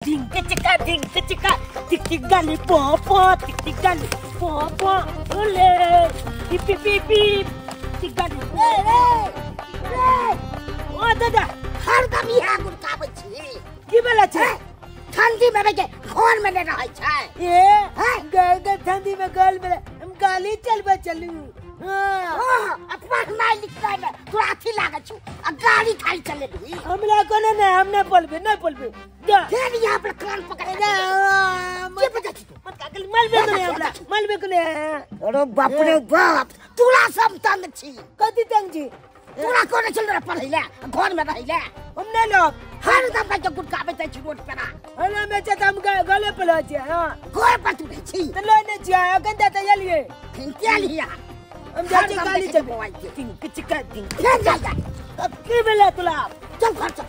धिंक चिका टिक टिक गाली पो पो टिक टिक गाली पो पो ओले पिप पिप पिप टिक गाली रे रे रे ओ दादा हरदम इहा गुड़काबै छी की भेला छै ठंडी में के घर में नहीं रहै छै ए गल गल ठंडी में गल में हम गाली चलबे चलू हां पढ़नाइ लिखनाइ में तोरा अथी लागै छौ आ गाड़ी खाली चलेबही हमरा कोने नै हम नै बोलबे नै बोलबे जा फेर यहाँ पर कान पकड़ ना के बजै छी तू मत काकल मलबे को नै हमरा मलबे को नै अरे बाप रे बाप तोरा सब तंग छी कथी तंग छी तोरा कोने चल रहा पढ़ै ले घर में रहै ले हम नै लब हरदम भाई के गुटकाबैत छी रोड पर हला में छै त हम गले पर छी हां घर पर तू रहै छी त लो नै छी अखन त एलियै के लिया हम जाइ छी गाली चलबै टिंक चिका टिंक चल जा जा अब की भेलै तोला चल घर चल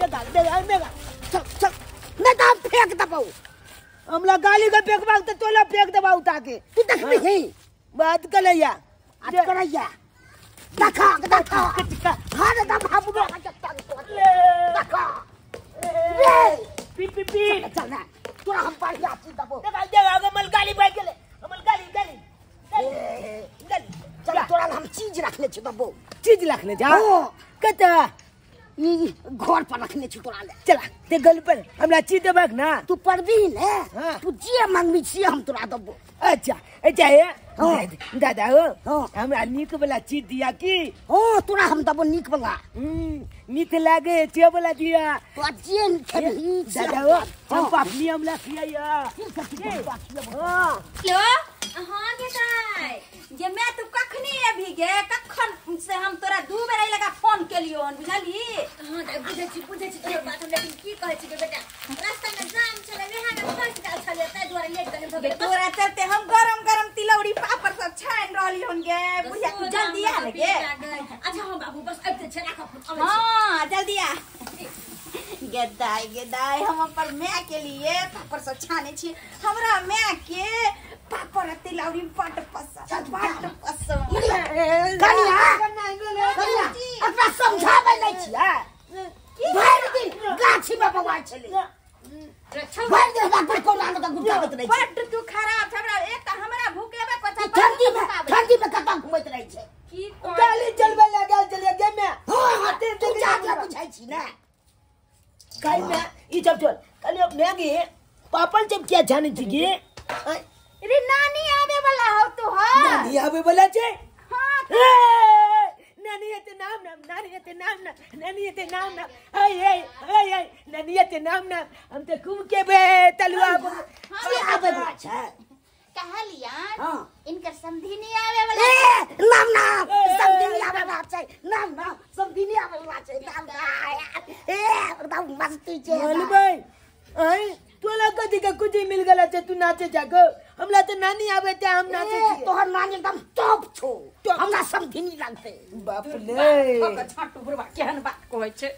चल दे मेगा चल चल नहीं तो हम फेंक देबौ हमला गाली के फेंकबाक त तोला फेंक देबा उठा के तू देखबी ही बात कलैया आज करैया देखा देखा हरदम हमरो देखा रे पी पी पी चल ना तोरा हम बढ़िया चीज देबौ देखा देखा हमर गाली भाग गेलै हमर गाली गाली गाली चल तोरा हम चीज रखने छी देबौ चीज रखने जा कत ई घर पर रखने छी तोरा ले चला ते गल पर हमरा चीज देबक ना तू पढ़बी ने तू जे मांगबी छी हम तोरा देबौ अच्छा अच्छा हे दादा हो हमरा नीक वाला चीज दिया की हो तोरा हम देबौ नीक वाला मीठ लागे छे वाला दिया तो जे खेबही दादा हो हम पापनी हमरा खियाया हां हेलो हां गे दाइ जे मैं तू कखनी अभी गे कखन से हम तोरा दू बेर लगा फोन केलियो हन बुझली हां दाइ बुझै छी तोहर बात लेकिन की कहै छी बेटा रास्ता में जाम छलै वेहा में फंस गेल छलै ताहि दुआरे लेट कने भऽ गेल तोरा चलते हम गरम गरम तिलौरी पापड़ सब छानि रहली हन गे बुझिया तू जल्दी आ ने गे अच्छा हां बाबू बस आबिते छै राख फोन हां जल्दी आ गे दाइ हम अपन my के लिए पापड़ सब छाने छी हमरा my के पापड़ तिलौरी बड पसंद बड पसंद कनिया कनिया अपना समझाबै नै छियै भरि दिन गाछी में बौआइ छलै भरि दिन हमरा पर कोना लगा गुटकाबैत रहै छै बड तू खराब छ हमरा एक त हमरा भूखेबे कोचा ठंडी में कतऽ घुमैत रहै छै की गाली चलबै लागल छलै गे मैं हां तू जाके बुझाइ छी ने काई में ई जब चल कल मैं गे पापड़ जब क्या जाने छी गे रे नानी आवे वाला हो तू हां नानी आवे वाला छे हां नानी एते नाम नाम नानी एते नाम नाम नानी एते नाम नाम हाय हाय हाय हाय नानी एते नाम नाम हम ते घूम के बे तलुआ के आवे वाला छे कहलिया हां इनकर समधी नहीं आवे वाला ए नाम नाम समधी नहीं आवे वाला छे नाम नाम समधी नहीं आवे वाला छे नाम नाम ए एकदम मस्ती छे बोल भाई आई तोला कथी के कुछ मिल गेला छे तू नाचे जागो हमरा तो नानी आवे ते हम नाचे छी तोहर नानी एकदम टॉप छो हमरा समधी नहीं लागते बाप रे छाटू बुढ़वा केहन बात कहै छै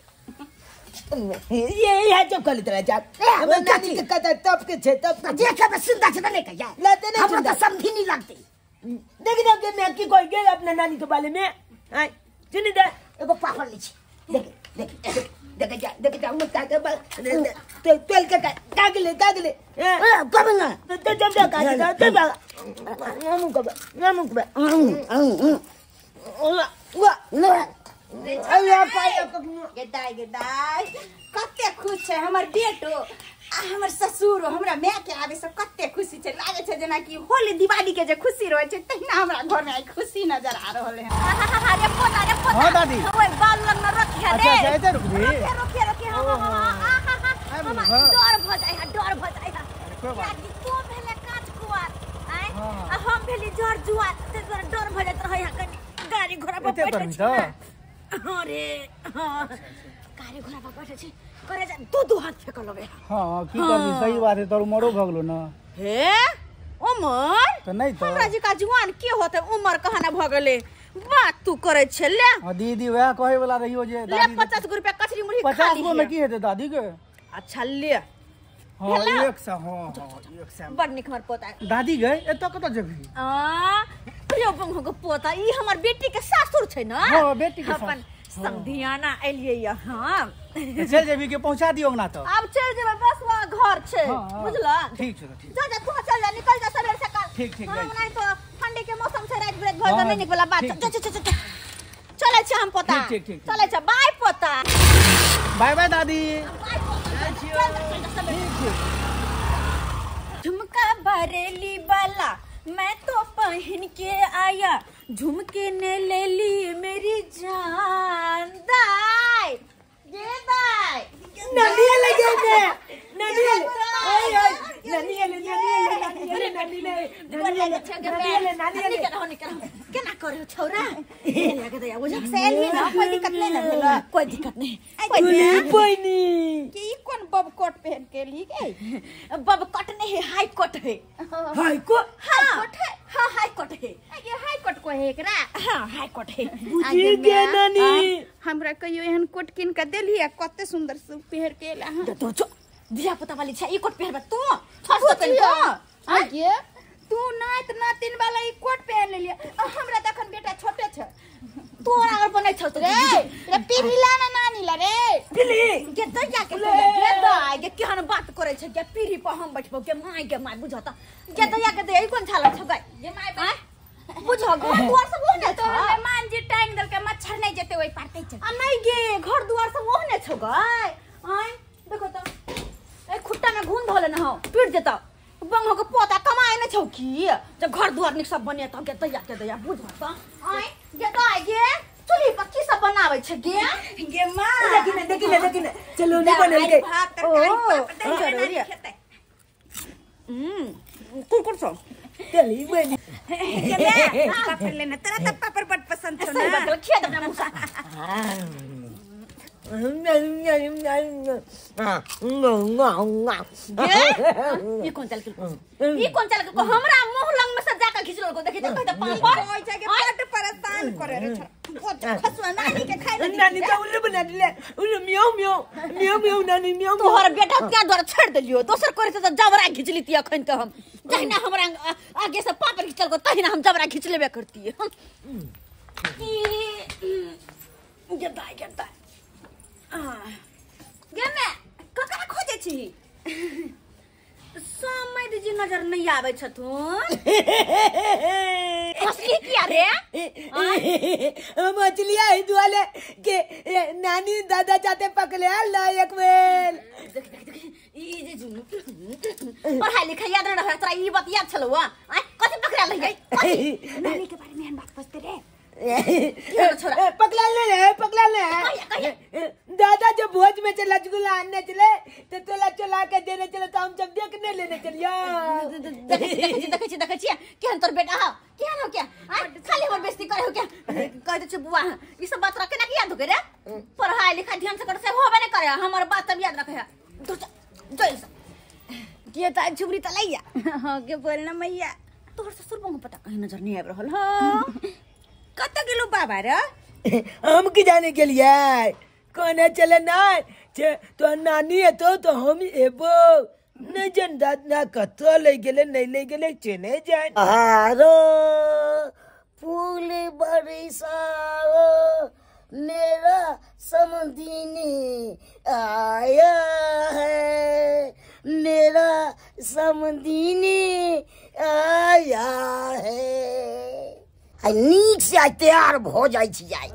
ये ये जब कल तोरा जा हमर नानी के कथा टॉप के छे टॉप के देखे में सुंदर छे नहीं कहिया लाते नहीं हमरा तो समधी नहीं लागते देख देख के मैं की कोई गेल अपना नानी के बारे में हां सुन दे एगो पापड़ लै छी देख देख देख जा देख जा मत का के तेल के कागले कागले ए कब ना तो जब जा का जा जा नामु कब नामु कब वा वा अरे पाया गे दाइ कते खुश छै हमर बेटो आ हमर ससुरो हमरा my के आवे से कते खुशी छै लागे छै जेना कि होली दिवाली के जे खुशी रहै छै तहिना हमरा घर में आई खुशी नजर आ रहल है अरे पोता रे पोता हां दादी ओए बाल लग न रखिया रे अच्छा अच्छा इधर रुक रोके रोके रोके हां हां हां हां डर भ जाय है डर भ जाय है कियाकि तू भेले काच कुआर आय आ हम भेली जर जुआर ते तोरा डर भ जात रहै है कनी गाड़ी घोड़ा पर बैठे छी अरे हां गाड़ी घोड़ा पर बैठे छी करे जा दू दू हाथ फेक लगे हां की करबी सही बात है तोर उमरो भ गेलो ना हे उमर त नहीं त हमरा जी का जुआन के होते उमर कहना भ गेले बात तू करे छे ले हां दीदी वएह कहे वाला रहियो जे ले 50 गो रुपया कचरी मुरही खा 50 गो में की हेते दादी के अच्छा ले हां 100 हां हां 100 बड़ निक हमर पोता दादी गए एत कत जेबी आ प्रियो बंगो के पोता ई हमर बेटी के सासुर छै ना हां बेटी के अपन समधियाना एलियै हम चल जेबी के पहुंचा दियो ना तो अब चल जेबै बस वहाँ घर छै बुझला। ठीक छै ठीक। जा जा तू चल जा, निकल जा सबेर सकाल। ठीक ठीक। हम नहीं तो ठंडी के मौसम छै, रात बिरात घर में निक वाला बात। जा जा जा चलै छै हम पोता। चलै छै, बाय पोता। बाय बाय दादी। झुमका बरेली वाला मैं तो पहन के आया, झुमके ने ले ली मेरी जान। दाई ये दाई ननी लगे ने ननी ओए ओए ननी ले ननी ले ननी ले ननी ले ननी ले केना करे छौरा लगे दया बुझ सैली ना कोई दिक्कत नहीं ना भेल। कोई दिक्कत नहीं। कोई नहीं कि ई कोन बब कोट पहन के ली गई? बब कोट नहीं है, हाई कोट है। High court? हां कोट है। हां हाई कोट है। ये हाई कोट को है एकरा? हां हाई कोट है। बुझी गे नानी, हमरा कहियो एहन कोट किन के देली आ कते सुंदर से पहन के एला। हां तो जो धिया पुता वाली छै ई कोट पहनबे तू छोड़ दे को। आगे तू नात नातिन वाला ई कोट पहन लेलिए, हमरा त अखन बेटा छोटे छै। तोरा अगर बनै छौ रे रे पीढ़ी ला ना नानी ला रे पीली के दैया के गे दाय गे केहन बात करै छै गे पीढ़ी पर हम बैठबो गे my गे my बुझत गे दैया के दै कोन छाल छौ गे गे my बुझ घर दुआर सब ओहने तो मेहमान जी टांग देलकै मच्छर नहीं जेते ओइ पार तै चल। आ नहीं गे घर दुआर सब ओहने छौ गे। आय देखो त ए खुट्टा में घुन धोले न हो पीट देता बंगो के पोता कमाए न छौ की जब घर दुआर निक सब बनेत गे दैया के दैया बुझ त। आय गे दाय गे चूल्ही पर की सब बनाबै छै गे गे मां? देखिने देखिने देखिने चलो नहीं बनल के भात तरकारी पापड़ दही खेतै। कुरकुर छौ चली बनी के ले पापड़ लेना, तोरा त पापड़ बड़ पसंद छौ ना। सही बात खिया दे अपना मुसा। ई कोन चल के ई कोन चल के हमरा मुंह लंग में से जाके खिचल को देखि त कहत पापड़ ओइ छै के बड़ परेशान करे रे छोरा खसुआ नानी के खाइ नानी त उल्लू बना दिले उल्लू म्याऊ म्याऊ म्याऊ म्याऊ नानी म्याऊ। तोहर बेटा क्या द्वारा छोड़ देलियो दोसर करे त जबरा खिच लिती अखन के हम जहिना हमरा आगे से पापड़ खिचल को तहिना हम जबरा खिच लेबे करती। ई गेदाय गेदाय गे मैं ककरा खोजे छी? समय जी नजर नहीं आवे छथुन। हंसली किया रे? मछलियां ही दुआले के नानी दादा जाते पकड़े ला एक बेल। देख देख देख ई जे पढ़ाई लिखाई याद न रहे तोरा ई बात याद छलौ आ कथि पकड़ा लई गई? नानी के बारे में हम बात पूछते रे। पकड़ा ले रे पकड़ा ले। दादा जो भोज में चला रसगुल्ला आने चले तो तोला चला के देने चले तो हम जब देखने लेने चलिया। देखै छी देखै छी केहन तोर बेटा हौ केहन हौ क्या खाली हमर बेइज्जती करे हौ क्या कह दे छी बुआ ई सब बात रखे ना कि याद हो रे? पढ़ाई लिखाई ध्यान से कर से होबे नै करे हमर बात तब याद रखे तो जय से के त झुबरी त लैया। हां के बोल ना मैया। तोहर ससुर बंग पता कहीं नजर नहीं आबि रहल हौ। कत गेलो बाबा रे? हम की जाने के लिए कोने चले ना तो नानी है तो हम एबो नहीं जन ना कतो ले गेले नहीं ले गेले चले जाए। आरो फूल बरसाओ मेरा समधिनी आया है, मेरा समधिनी आया है। आई नीक से आई तैयार भ जाइ छी आई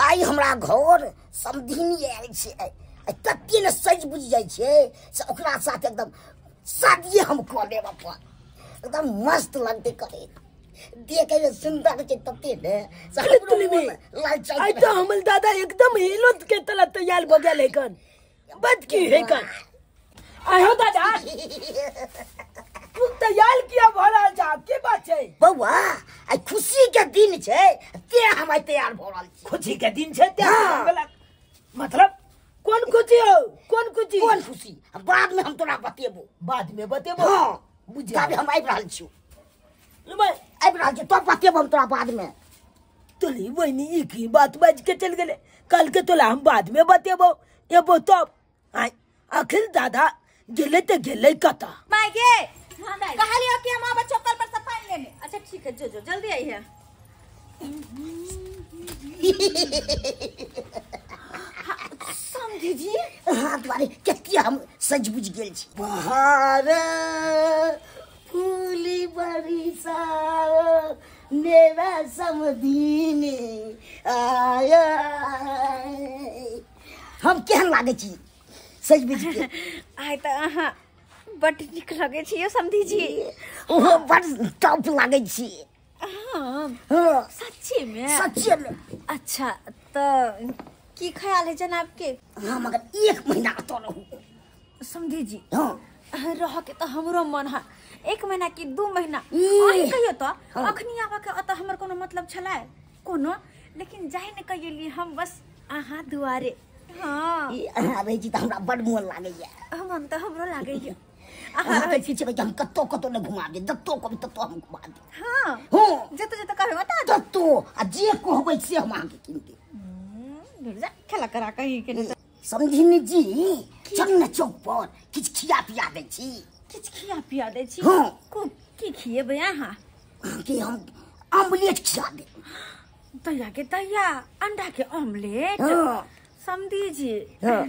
आई हमरा घर समधिनी आयल छै आई तते ने सज बुझि जाइ छै से ओकरा साथ एकदम शादिये हम कऽ लेब अपन एकदम मस्त लगतै करे देखे में सुंदर छै तते ने आई तो हमर दादा एकदम हिलोत के तला तैयार भ गेल हन बद की है कन। आयो दादा तू तैयार किया भ रहल छ के बात छै? बौआ आई खुशी के दिन छै ते हम आई तैयार भ रहल छी। खुशी के दिन छै ते मतलब कौन खुशी हो? कौन खुशी? कौन खुशी बाद में हम तोरा बतेबो। बाद में बतेबो? हां बुझ तब हम आबि रहल छी। आबि रहल छी तो बतेबो हम तोरा बाद में। तोली बहिनी ई की बात बाज के चल गेले कल के तोला हम बाद में बतेबो एबो तब। आखिर दादा गेले त गेले कता? माय गे कहलियो कि हम आब चप्पल पर से पानी लेने। अच्छा ठीक है जो जो जल्दी आई है। समधी जी अहाँ दुआरे कते हम सज बुझ गेल छी। बहार फूल बरसा मेरा समधीने आया। हम केहन लागै छी सज बुझ के? आइ तऽ अहाँ बड नीक लगै छी यौ समधी जी। ओहो बड टॉप लागै छी। हाँ हाँ सच्चे में? सच्चे में। अच्छा तऽ की ख्याल है जनाब के? हाँ मगर 1 महीना तो रहू समधी जी। हाँ रह के तो हमरो मन है 1 महीना की 2 महीना। अहीं कहियो तो अखनी आबऽ के अतऽ हमर कोनो मतलब छलै कोनो, लेकिन जाहि ने कहिली हम बस अहाँ दुआरे। हाँ अहाँ आबै छी तऽ हमरा बड मोन लागैया। मन तऽ हमरो लागैया। अहाँ रहै छी हम कतौ कतौ नहि घुमा देब, जतौ कहबै ततौ हम घुमा देब। हाँ हाँ जतौ जतौ कहबै ओतऽ ततौ, आ जे कहबै से हम अहाँके कीन देब। जा खेला करा कहीं के। समधिनी जी चल ने चौक पर किछु खिया पिया दै छी। किछु खिया पिया दै छी? हाँ। की खिएबै अहाँ? अहाँके हम ऑमलेट खिया देब। तैया के तैया अंडा के ऑमलेट? हाँ। समधी जी हाँ।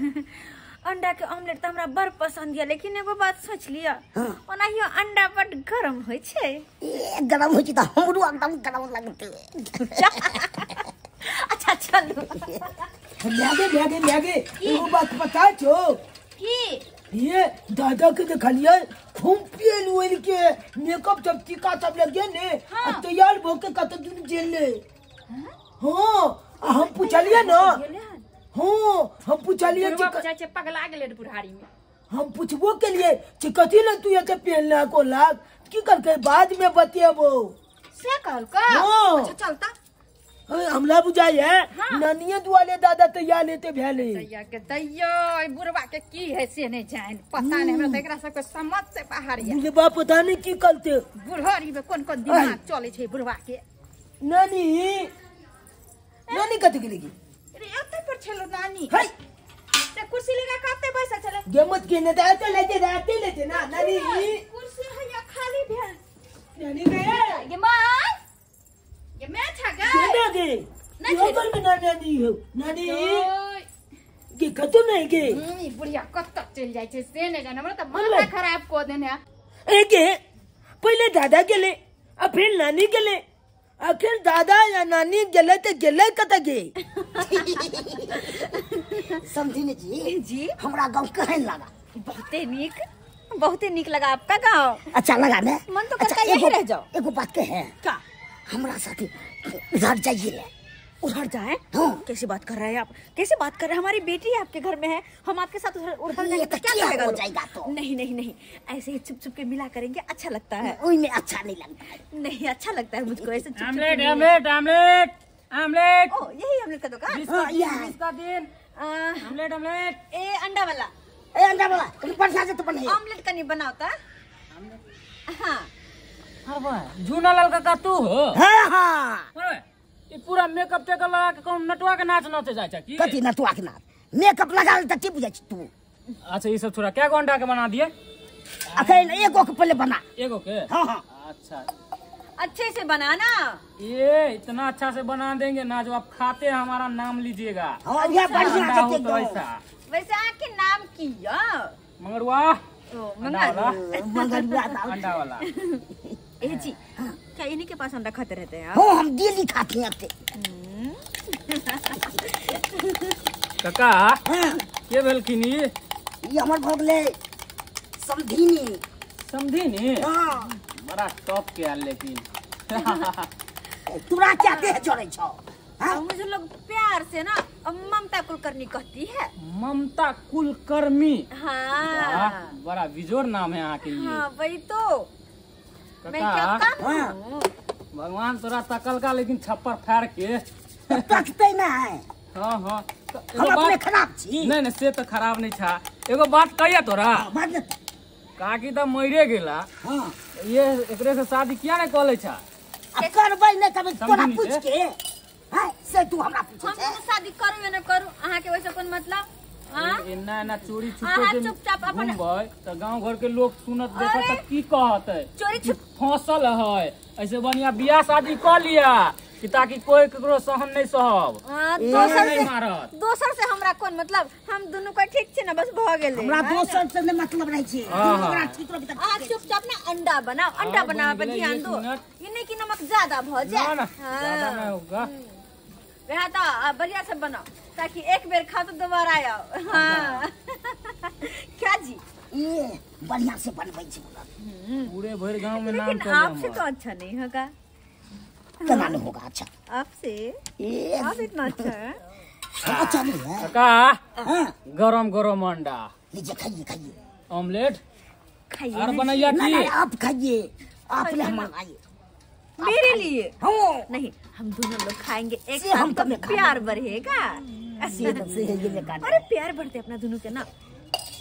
अंडा के ऑमलेट तऽ हमरा बड़ पसंद यऽ, लेकिन एगो बात सोच लिअ, हाँ। ओनाहियो अंडा बड गरम होइ छै। ए गरम होइ छै तऽ हमरो एकदम गरम लगतै। अच्छा चलू। लागे लागे लागे एगो बात पता छो की? ये दादा के देखलिए खूब पियल उल के मेकअप सब टीका सब लगे ने। हाँ। आ तैयार भ के कत दिन जेल ले। हाँ आ हम पूछलिए ना। हाँ हम पूछलिए कि पगला गेलै बुढ़ारी में। हम पूछबो के लिए कि कथी ले तू एते पहनला को लाग की करके बाद में बतेबो से कहलका। हाँ। अच्छा चलता हमला बुझाई है। हाँ। नानिये दुआले दादा तैयार लेते भेले। तैया के तैयो ई बुढ़वा के की है से नहीं जान, पता नहीं हमरा त एकरा सबके समझ से बाहर है। बुढ़वा पता नहीं की करते बुढ़ारी में कोन कोन दिमाग चले छै बुढ़वा के। नानी नानी कथि गेली? अरे एते पर छलो नानी। है ते कुर्सी लगा कते बैसल छले? गेमत के ने त लेते लेते लेते ना नानी कुर्सी हैया खाली भेल। नानी गए गे माय ये मैं छा गए गे नहीं यो घर में नानी हो नानी के कतो नहीं गे। ई बुढ़िया कत चल जाय छै से नहीं जान, हमरा त माथा खराब क देने है। ए के पहले दादा गेले आ फिर नानी गेले, आखिर दादा या नानी गेले त गेले कत गे? समधिनी जी जी हमरा गाँव केहन लगा? बहुते नीक, बहुते नीक लगा आपका गाँव। अच्छा लगा ने? मन तो करता है यहीं रह जाओ। एगो बात कहे का? हमरा साथी उधर जाइए। उधर जाए? हाँ। कैसे बात कर रहे हैं आप? कैसे बात कर रहे हैं? हमारी बेटी आपके घर में है, हम आपके साथ उधर उधर जाएंगे तो क्या करेगा? हो जाएगा तो? नहीं नहीं नहीं, ऐसे ही छुप छुप के मिला करेंगे, अच्छा लगता है। उनमें अच्छा नहीं लगता है। नहीं अच्छा लगता है मुझको ऐसे छुप छुप। Omelette omelette omelette omelette. ओ यही ऑमलेट का दुकान? Omelette omelette. ए अंडा वाला, ए अंडा वाला कनी बढ़िया से तो बने। ऑमलेट कनी बनाओ ता। हाँ जूना लाल काका तू हो? हाँ हाँ। ई पूरा मेकअप टेकअप लगा के कौन नटुआ के नाच नाचे जाय छै की? कथी नटुआ के नाच? मेकअप लगा त की बुझै छी तू? अच्छा ई सब छोड़ा, क्या गो अंडा के बना दिए? अखन एगो के पहले बना। एगो के? हाँ हाँ। अच्छा अच्छे से बनाना। ये इतना अच्छा से बना देंगे ना, जो आप खाते हैं हमारा नाम लीजिएगा। हाँ ये बढ़िया से तो ऐसा। वैसे आपके नाम की? मंगरुआ। मंगरुआ मंगरुआ अंडा वाला। ए जी क्या इन्हीं के पास अंडा खाते रहते हैं आप? हाँ हम डेली खाते हैं। काका के भेलखिन ई? ई हमर भऽ गेलै समधिनी। समधिनी? हाँ। बड़ा टॉप के आल लेकिन। तोरा क्या देह जरै छौ? हाँ? मुझे लोग प्यार से ना ममता कुलकर्णी कहती है। ममता कुलकर्णी? हाँ। बड़ा बिजोड़ नाम है यहाँ के लिए। हाँ वही तो। मैं क्या काम हूँ? भगवान तोरा तकल का लेकिन छप्पर फाड़ के तकते ना है। हाँ हाँ। हम अपने खराब छी? नहीं नहीं से तो खराब नहीं था। एगो बात कहिया तोरा? काकी तो मरे गेला। हाँ। ये एकरे से शादी किया नहीं कॉलेज छा? अब करबै नहीं तब तोरा पूछ के। हां से तू हमरा पूछे हम तो शादी करू या न करू अहाँ के वैसे कोन मतलब? हां एना एना चोरी छुपे जे चुपचाप अपन घुमबै त गांव घर के लोग सुनत देखत त की कहत? चोरी छुप फसल है। ऐसे बढ़िया बियाह शादी क लिया, कि ताकि कोई केकरो सहन नहीं सहब। दोसर नहीं मारत। दोसर से हमरा कोन मतलब, हम दुनू के ठीक छै ना, बस भ गेलै। हमरा दोसर से नहीं मतलब रहै छै। दुनू गोरा ठीक रहबै त आ चुपचाप ना अंडा बनाओ, अंडा बनावे पर ध्यान दो, ई नहीं कि नमक ज्यादा भ जाए। ना ज्यादा नहीं होगा। वह तो बढ़िया से बनाओ ताकि एक बेर खाओ तो दोबारा आओ। हाँ क्या जी ये बढ़िया से बनबै छै पूरे भर गांव में नाम। लेकिन आपसे तो अच्छा नहीं होगा। केना नहीं होगा अच्छा आपसे? आप इतना अच्छा है। अच्छा नहीं है काका। हां गरम गरम अंडा लीजिए, खाइए खाइए। ऑमलेट खाइए और बनैया की आप खाइए, आप ले मंगाइए मेरे लिए। हाँ नहीं, हम दोनों लोग खाएंगे एक साथ, हम तो प्यार बढ़ेगा। से अरे प्यार बढ़ते अपना दोनों के ना।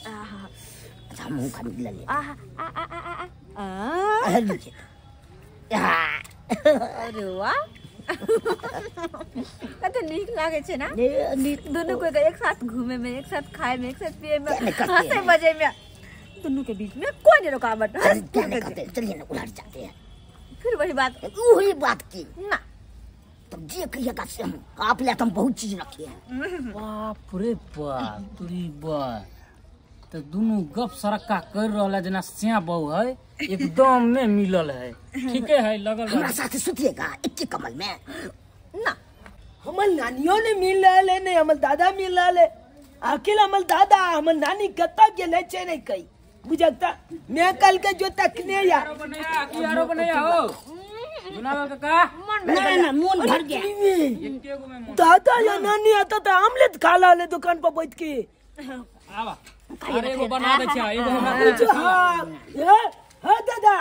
आहा अच्छा मुंह खा ले ले। आहा आ आ आ आ आ अरे वाह कते नीक लागे छै ना दोनों को एक साथ घूमे में, एक साथ खाए में, एक साथ पिए में, हंसे मजे में, दोनों के बीच में कोई नहीं रुकावट। चलिए ना उधर जाते हैं। फिर वही बात, वही बात की ना तब जे कहिएगा से हम आप ले तो हम बहुत चीज रखे हैं। बाप रे बाप तुरी बा तो दोनों गप सरक्का कर रहला जना सिया बहु है एकदम में मिलल है। ठीके है लगल हमरा साथ सुतिएगा एक ही कमल में ना। हमर नानियों ने मिल रहल है, नहीं हमर दादा मिल रहल है। आखिर हमर दादा हमर नानी कतऽ गेलै छै नहीं कही बुझता। मैं कल के जो तकने यार यारो बनैया हो बनावा काका ना ना मन भर गया। दादा या नानी आता तो आमलेट खा ला दुकान पर बैठ के। आवा अरे एगो बना दे छै एगो हमरा। हां हां दादा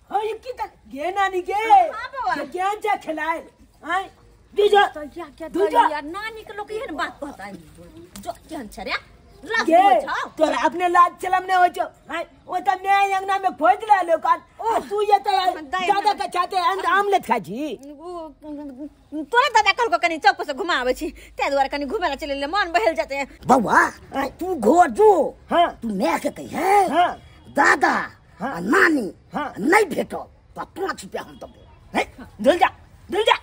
हां ई की त गे नानी गे के जा खिलाए हां दीजा तो क्या क्या यार नानी के लोग एहन बात कहता है जो केहन छै रे गे तोरा अपने लाज चलम ने हो छौ। हां ओ त मैं अंगना में खोज ला लो कान तू ये त दादा के चाहते आमलेट खा छी। तोरा दादा कल को कनी चौक पर से घुमावे छी ते दुआरे कनी घुमे ला चले ले मन बहल जाते हैं। बउआ तू घर जो। हां तू मैं के कही है। हां दादा हां नानी हां नहीं भेटो तो 5 रुपया हम तब हे धुल जा धुल जा।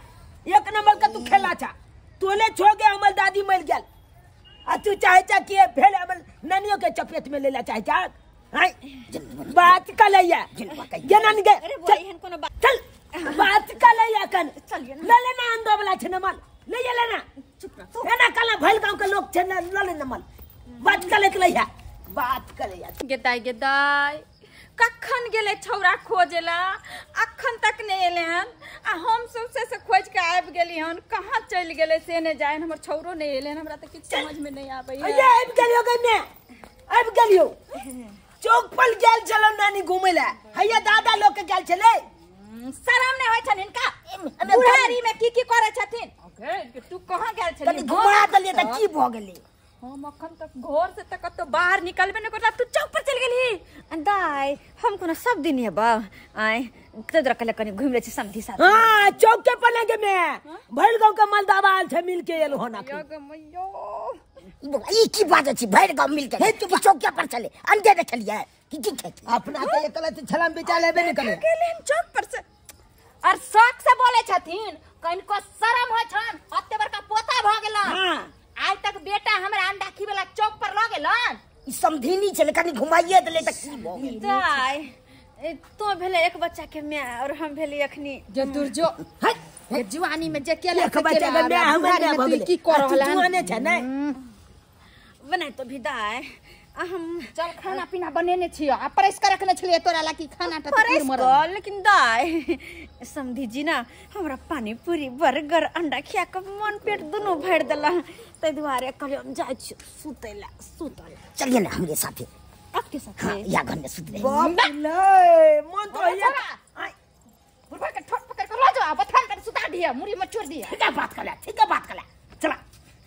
एक नंबर का तू खेला छा तोले छो के हमर दादी मर गेल आ तू चाहे चा के भेल हमर नानियों के चपेट में लेला चाहे चा। हां बात का लैया गे नानी गे। अरे बोल एहन कोनो बात चल बात का लैया कन चलिए ले लेना अंदर वाला छै न माल ले ये लेना चुप रह तू एना काला भइल गांव के लोग छै न ले लेना माल बात का लेके लैया बात का लैया। गेदाई गेदाई कखन गेलै छौरा खोजेला अखन तक नहीं एले हन आ हम सबसे से खोज के आबि गेली हन। कहाँ चलि गेलै से नहीं जाए, हमर छौरो नहीं एले हन, हमरा तऽ किछु समझ में नहीं आबै है। आबि गेलियो गे मैं आबि गेलियो चौक पर गेल छलो नानी घुमै ला हैया दादा लोग के गेल छलै। शरम नहीं होय छन हिनका बुढ़ारी में की की करै छथिन। तू कहाँ गेल छली कनी घुमा देलियै तऽ की भऽ गेलै। हम अखन तक घर से तक कतौ बाहर निकलबे नहीं करला, तू चौक पर चल गेली। दाई हम कोनो सब दिन हेबा आय तोरा कहले कनी घुमि लै छी समधी साथ। हां चौक के पर लगे में भइल गांव के मलदावा आल छै मिल के एलो होना। मैयो ई की बात अछि भरि गांव मिल के तू चौक के पर चले अंडे ने खेलिए की की खेली अपना के एकला त छलम बेचा लेबे ने करे गेले हम चौक पर से। और शौक से बोले छथिन कनको शरम होय छन अत्ते बड़का पोता भ गेलन। हां आज तक बेटा हमरा अंडा खिबेला चौक पर ल गेलन। ई समधिनी छले कनी घुमाइए देले त की भ गेल। दाई तो भेले एक बच्चा के my और हम भेली अखनी जे दुर्जो है जुआनी में जे केला एक बच्चा के my हमरा भ गेल की कर रहल हन जुआने छै नै बनाय तो भी दाई हम चल खाना पीना बनेने छियो आ प्रेस कर रखने छलिए तोरा ला की खाना त प्रेस कर। लेकिन दाई समधी जी ना हमरा पानी पूरी बर्गर अंडा खिया के मन पेट दुनु भर देला तै दुआरे कहलियो हम जाय छी सुतैला सुतैला। चलिए ना हमरे साथे आपके साथे। हां या घर में सुत रहे बाप रे मन तो ये बुढ़वा के ठोक पकड़ के ल जाओ बथान पर सुता दिया मुड़ी में छोड़ दिया। ठीक है बात कर ले ठीक है बात कर ले चला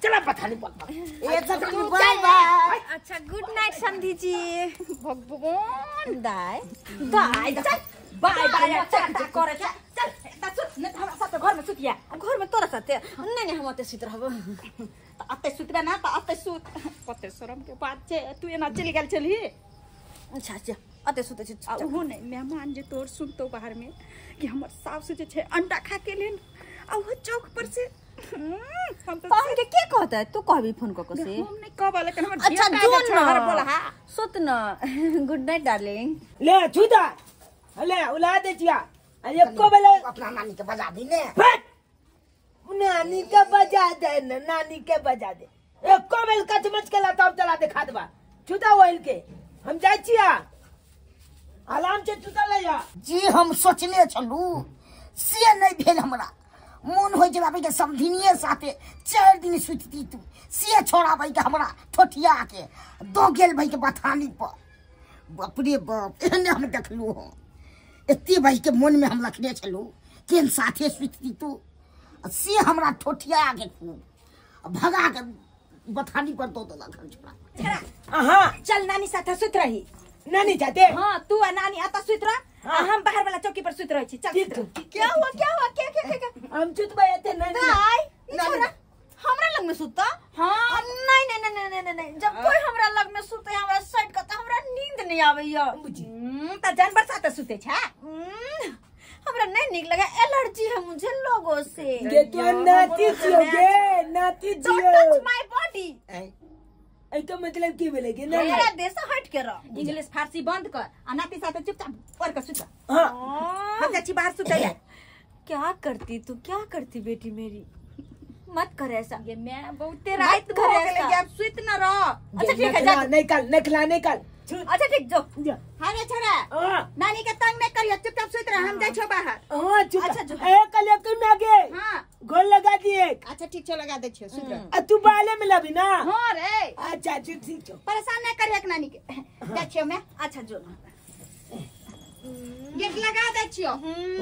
चला बथानी बक बक एक साथ बाय बाय। अच्छा गुड नाइट समधी जी। भगवान दाई दाई चल बाय बाय चल करे चल चल त सुत न हमरा साथे घर में सुतिया घर में तोरा साथे नहीं नहीं हम ओते सुत रहब त अते सुतबे ना त अते सुत कते शरम के बात छै तू एना चलि गेल छलही। अच्छा अच्छा अते सुते छी आ उहो नै मेहमान जे तोर सुनतो बाहर में कि हमर सास जे छै अंडा खा के लेन आ वो चौक पर से हम तो पाहुन के के कहता है तू कहबी फोन क के से हम नहीं कहबा लेकिन हमर अच्छा जो छोहर न बोला हा सुत न। Good night darling. ले छुदा ले उला दे छिया एको बेले अपना नानी के बजा दी ने। फट नानी के बजा दे न, नानी के बजा दे एको बेल कचमच के लाता चला दे खादबा छुदा ओइल के हम जाय छिया आराम से छुदा ले जा। जी हम सोचने छलू से नहीं भेल हमरा मन हो जब के समधिनिए साथे 4 दिन सुतती तू से छोड़ा भाई के हमरा ठोठिया के दो गेल भाई के बथानी पर। बाप रे बाप एहने हम देखलू हो एते भाई के मन में हम रखने छलू केन साथे सुतती तू से हमरा ठोठिया के खूब भगा के बथानी पर दो देलक हम छोड़ा। अहा चल नानी साथे सुत रही। नानी जाते हां तू आ नानी आता सुत रह आ हम बाहर वाला चौकी पर सुत रही छी। चल क्या हुआ क्या हुआ क्या क्या क्या हम सुतबे एते नानी दाई छोरा हमरा लग में सुता। हां नहीं नहीं नहीं नहीं नहीं जब कोई हमरा लग में सुते हमरा साइड का त हमरा नींद नहीं आवेया। त जानवर साथे सुते छा हमरा नहीं नीक लगे एलर्जी है मुझे लोगों से। गे तू नाती छियो गे नाती छियो। Don't touch my body. ए तो मतलब की बोले के नहीं मेरा देश हट के रह। इंग्लिश फारसी बंद कर आ नाती साथे चुपचाप पर के सुत। हां हम जाची बाहर सुतैला। क्या करती तू क्या करती बेटी मेरी मत कर ऐसा। ये मैं बहुते रात भर गेले अब सुत न रह। अच्छा ठीक है जा नहीं कल नखला नहीं कल। अच्छा ठीक जो हां रे छोरा नानी के तंग नहीं करियो चुपचाप सुत रह हम जाय छो बाहर। हां चुप। अच्छा जो ए कल एक में आगे हां गोल लगा दिए। अच्छा ठीक छो लगा दे छो सुत रह। आ तू बाले में लबी ना। हां रे अच्छा ठीक ठीक छो परेशान नहीं करियो नानी के जाय छो मैं। अच्छा जो गेट लगा दे छियो।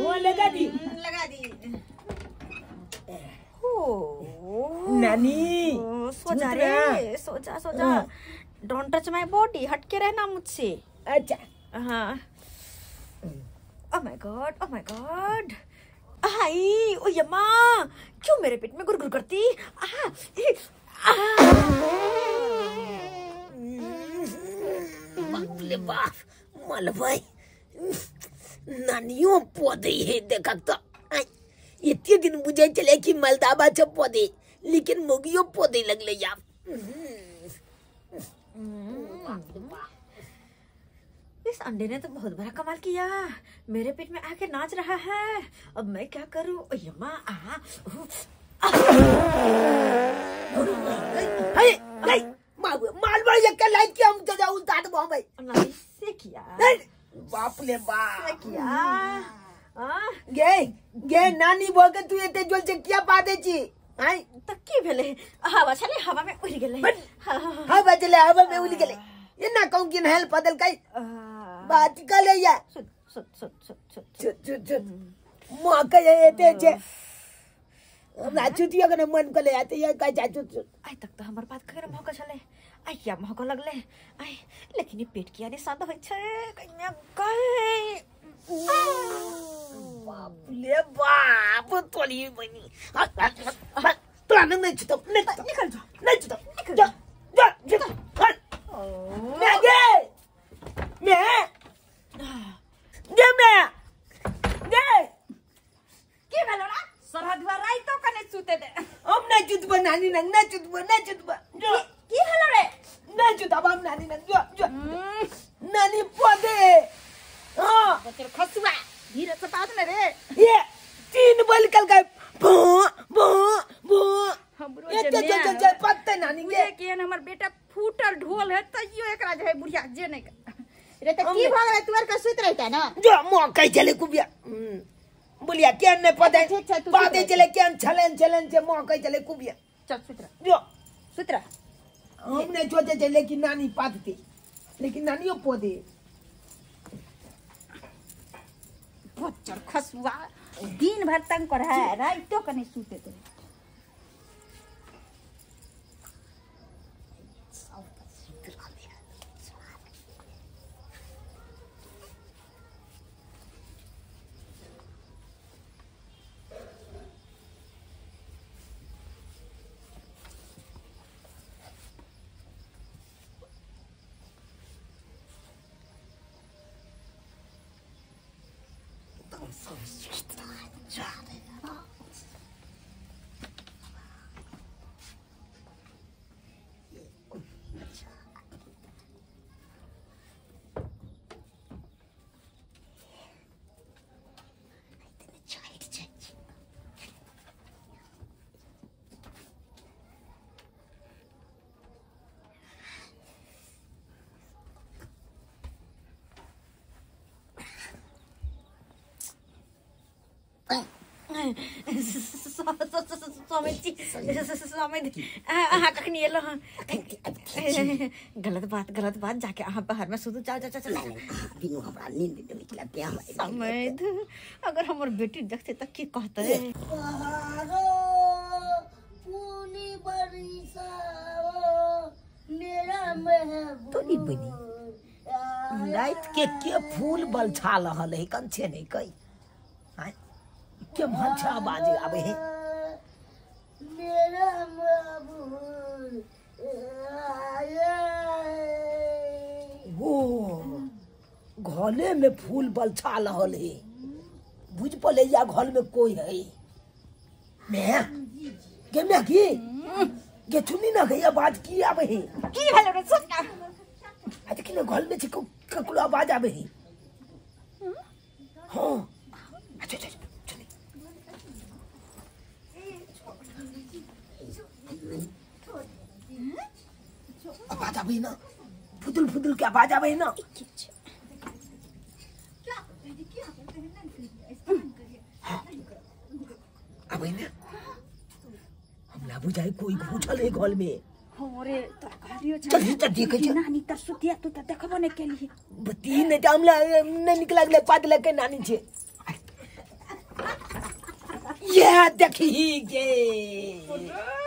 वो लगा दी लगा दी। हो नानी सो जा रे सो जा सो जा। Don't touch my body हट के रहना मुझसे। अच्छा हाँ। Oh my god oh my god हाय ओ यम्मा क्यों मेरे पेट में गुरगुर करती। आहा बाप रे बाप मलभाई नानियों पौधे है देखा तो इतने दिन बुझे चले कि मलदाबा छ पौधे लेकिन मुगियो पौधे लगले यार। इस अंडे ने तो बहुत बड़ा कमाल किया मेरे पेट में आके नाच रहा है अब मैं क्या करूं। यम्मा आ मालवा ये के लाइक किया हम तो जाऊं दांत बम भाई से किया बाप ने बाप किया। आ गे गे नानी बोल के तू एते जोल से किया पादे छी आई त की भेले हवा छले हवा में उड़ गेले। हवा छले हवा में उड़ गेले ये ना कहूं कि हेल्प बदल कई बात कर ले या सुत सुत सुत सुत सुत सुत सुत मां के एते छे हमरा छुटियो के मन कर ले आते ये का जा चुत आई तक तो हमर बात करे मौका छले आई या मौका लगले आई लेकिन ई पेट किया ने शांत होय छै कन्या गए। बाप रे बाप तोली बनी तोरा नहीं छुटो नहीं निकल जा नहीं छुटो जा जा जा मैं गे मैं गे मैं गे की भेलो रा सरहदवा राइतो कने सुते दे हम नहीं छुटबो नानी नंग नहीं छुटबो नहीं छुटबो की भेलो रे नहीं छुटब हम नानी नंग जो जो नानी पौधे। हां बचर खसुआ धीरे से बात न रे ये तीन बल कल का भो भो भो हमरो जे जे जे पत्ते नानी के केन हमर बेटा फूटल ढोल है तैयो एकरा जे है बुढ़िया जे नहीं रे त की भ गेलै तू आर के सुत रहता ना जो मो कह चले कुबिया बोलिया केन ने पदे पदे चले केन छलन छलन जे मो कह चले कुबिया चल सुत रह जो सुत रह। हमने सोचे चले कि नानी पादती लेकिन नानियो पौधे बच्चर खसुआ दिन भर तंग कर है राइतो कने सुते ते स्वामी अहाँ कखनी एलहुँ हँ? गलत बात गलत बात, जाके अहाँ बाहर में सुतू, जाओ जाओ जाओ। बिनु हमरा नींद देबै छला तें हम समैध, अगर हमर बेटी देखतै तऽ की कहतै? तोरी बनी रात के फूल बलछा रहल है, कंछे नहीं कई के भंछा आवाज आवे है। मेरा महबूब आया है। वो घले में फूल बलछा रहल है, बुझ पले या घर में कोई है। मैं के मैं की के चुनी ना गई आवाज की आवे है? की भेल रे सोचका? अच्छा कि घर में छिको ककरो आवाज आवे है। हां अच्छा अच्छा चुनी आवाज आवे ना, फुदुल फुदुल के आवाज आवे ना। आवे ना, हमरा बुझाई कोई घुसल है घर में। हमरे तोरा कहलियो चल चल देखै छ नानी त सुतिया, तू त देखबो नै केली। बती नै त हमरा नै निक लागले, पात लगे नानी छे। ये देखी गे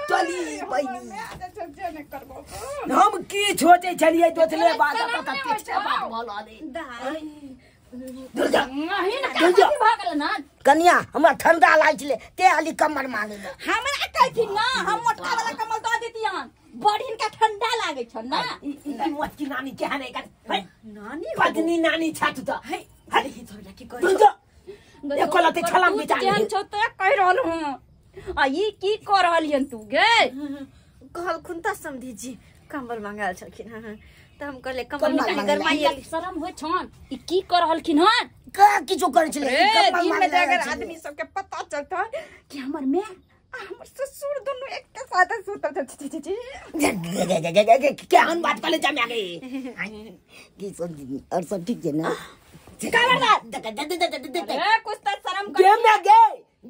चली बहिनी, हम की सोचै छलियै दोसरे बात पता किछ बात भल आले। दुर्गा नहीं ना भऽ गेल ना कनिया, हमरा ठंडा लागै छलै ते हाली कमर मांगे हमरा कहथिन ना, हम मोटका वाला कमल दऽ देतियन, बड़ हिनका ठंडा लागै छ ना। ई मोटकी नानी केहन है? नानी पत्नी नानी छातु त है अरे थोड़ा की करै दुर्गा एको लते छलाम बिचारी केहन छौ त कहि रहल हूं, आ ई की कर रहलियन तू गे? कहलखुन त समधी जी कम्बल मंगाल छलखिन हँ, त हम कहले कम्बल निकालि गरमाइए। शरम होइ छन ई की कर रहलखिन हन? का किछो करै छलै कम्बल दिन में अगर आदमी सबके पता चलता कि हमर my आ हमर ससुर दुनू एक साथ सुतल छ। छी छी छी केहन बात कले जामे गे की समझी? और सब ठीक छै ना? अरे कुछ त शरम कर गे मैं गे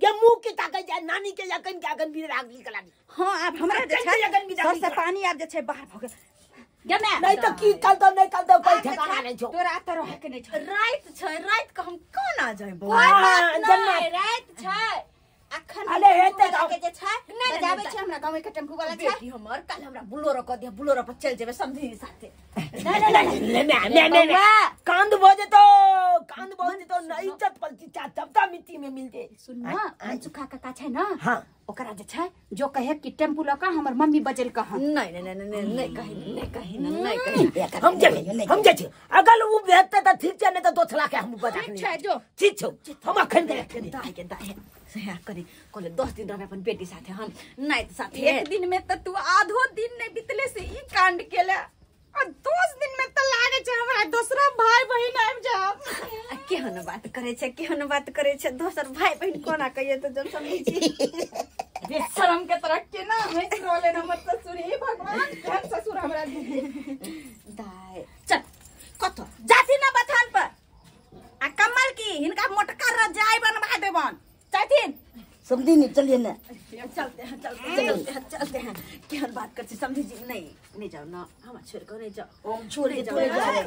गे मुंह के ताकै जाय नानी के यकन के अगन भी राग निकला। हां आब हमरा जे छै सर से पानी आब जे छै बाहर भ गेल गे मैं। नहीं तो की कल तो नहीं कल तो कोई ठिकाना नहीं छो, तोरा त रहे के नहीं छो। रात छै, रात के हम कोना जाइबो? रात छै अखन अरे हेते के जे छै बजाबै छै हमरा गांव के टेम्पू वाला छै। बेटी हमर काल हमरा बुलोरो क दिया, बुलोरो पर चल जेबे समधी साथे। नहीं नहीं ले मैं मैं कांद भ जेतो, कांद भ जेतो न इज्जत पलटी चा तब मिट्टी में मिल जे। सुन ना अनसुखा काका छै ना, हां ओकरा जे छै जो कहे कि टेम्पू ल के हमर मम्मी बजल कह। नहीं नहीं नहीं नहीं नहीं कहि नहीं कहि नहीं कहि हम जे हम जे छी अगर उ भेटते त ठीक छै, नहीं त दोसरा के हम बजा ठीक छै जो ठीक छौ हम अखन के रखे दाइ के दाइ सया करी कहले 10 दिन रहबे अपन बेटी साथे, हम नाइत साथे। एक दिन में त तू आधो दिन नहीं बितले से ई कांड केले, आ 10 दिन में त लागे छै हमरा दोसरा भाई बहिन आबि जाब। केहन बात करे छै, केहन बात करे छै, दोसर भाई बहिन कोना कहिए त जब समझी छी। बेशरम के तरह केना हंसि रहलै हमर ससुर। हे भगवान केहन ससुर हमरा दाइ चल कत जाथि ना बथान पर आ कमल की हिनका मोटका रजाई बनवा देबन चाहथिन। समझी नहीं चलिए ना, चलते हैं चलते हैं चलते हैं चलते हैं। केहन बात कर छी समझी जी? नहीं नहीं जाओ ना, हम छोड़ के नहीं जाओ, छोड़ के थोड़े जाओ।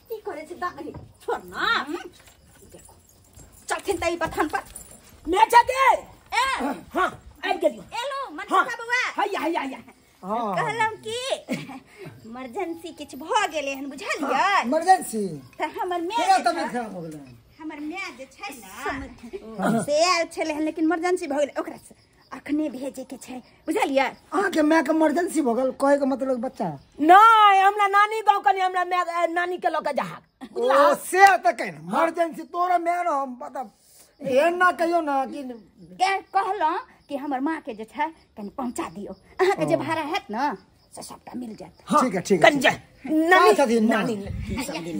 की करे छी दाइ? छोड़ ना देखो चलथिन त ई बथान पर मैं जाके ए हां आबि गेलियो एलो मनसुखा बौआ। हैया हैया हैया कहलम कि इमरजेंसी किछ भ गेलै हन बुझलियै? इमरजेंसी त हमर my केना तबियत खराब हो गेलै? हमर my जे छै ना से आयल छलै हन, लेकिन इमरजेंसी भ गेलै, ओकरा से अखने भेजे के छै बुझलियै? अहाँ के my के इमरजेंसी भ गेल कहे के मतलब बच्चा नहीं, हमरा नानी गांव कनी हमरा my नानी के ल के जाहक ओ से त कहि इमरजेंसी तोरा my न हम पता एहन ना कहियो ना कि के कहलौं कि हमर माँ के जे छै कनि पहुंचा दियो, अहाँ के जे भाड़ा हैत ना से सबटा मिल जायत। ठीक है ठीक है कनि जा नानी नानी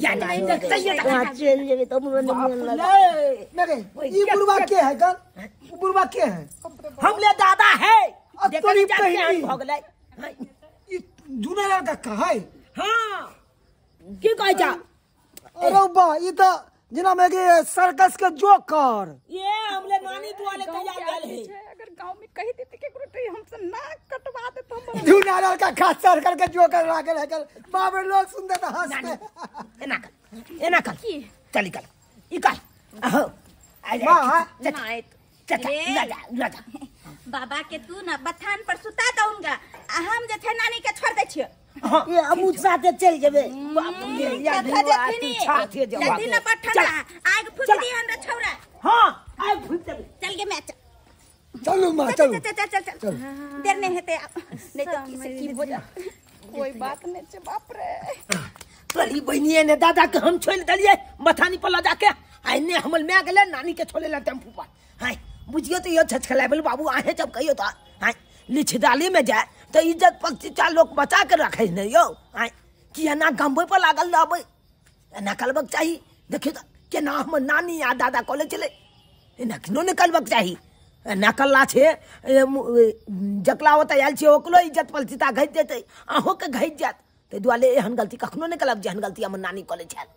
या नहीं चल जेबे त हमरो नहीं मिल मेरे ई बुढ़वा के है गल? उ बुढ़वा के है? हमले दादा है। तोरी पहली भ गेलै ई जुना लड़का का है। हां की कहै जा? अरे बा ई त जेना में के सर्कस के जोकर। ये हमले नानी दुआले तैयार गेल है। अगर गांव में कहि देती केकरो तो हमसे नाक कटवा देत हम। दू नारियल का खास सर्कल के जोकर लागल है कल। बाप रे लोग सुनते त हंसते। एना कर एना कर चल निकल निकल आहो मां चचा लजा लजा बाबा के तू ना बथान पर सुता दउंगा आ हम जे छै नानी के छोड़ दै छियो। ये हमू साथे चल जेबे। बाप रे या साथे जेबे जल्दी ना पठना आग फूक दी हमरा छौरा। हां आग फूक देबे। चल गे मैं चलू मां चलू चल चल चल चल देर नहीं हेते नहीं तो की से की हो जा। कोई बात नहीं छे बाप रे। तोरी बहिनिए ने दादा के हम छोड़ देलिए बथानी पर ल जाके आइने हमल my गेले नानी के छोड़े ला टेम्पू पर। हाय बुझियो तो यो छछखलाबल बाबू आहे जब कहियो तो हाय लिछदाली में जाए तो इज्जत पक्षी लोग बचा के रखे नहीं यो। हाय कि एना गम्बे पर लागल रहबै एना करबक चाही। देखियो तो केना हमर नानी आ दादा कॉलेज चले एना किनो नहि करबक चाही। एना करला छे जकला ओतऽ आयल छै ओकरो इज्जत पलचिता घटि जेतै अहूँके घटि जायत। ताहि दुआरे एहन गलती कखनो नहि करब जेहन गलती हमर नानी कॉलेज छल।